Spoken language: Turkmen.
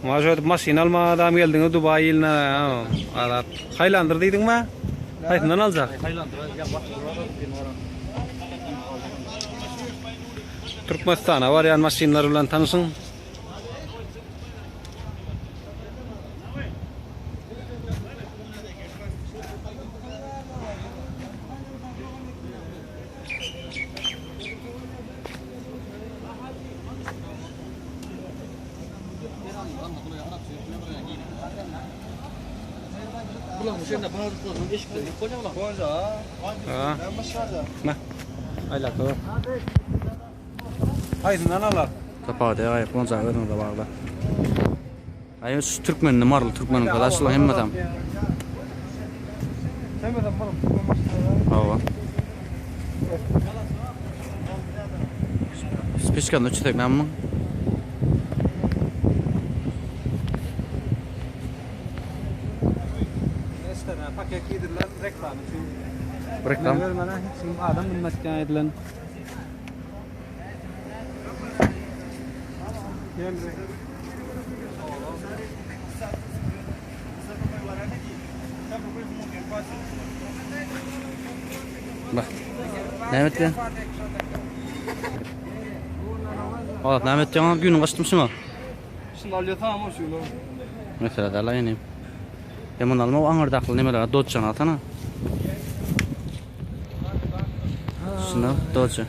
Maşa ödüp maşyn almaga adam geldiňiz Dubaý iline. Azat. Haýlandyr diýdiňmi? Haýsyndan aljak? Türkmenistana barýan maşynlar bilen tanşyň. Haýsyndan alar? Tapawudy gaýyp onca özüňize bagly. Aý şu türkmenini maryly türkmeniň kaza şular hemmesem. Hemmesem maryly türkmen maşynalary. Hawa. Spiçkany öçürsek näme muň? Paket giydirler reklam üçin. Reklam. Bermene hiç kim adam bilmezken edilen. Bak. Näme etdi? Azat näme etdi? Günüň gaçdym şuňa. Şunu alýa tamam şunu. Mesela dala ýene. Hem onu alma aňyrdaky nemeler Dodge-any alsana. Şunu Dodge.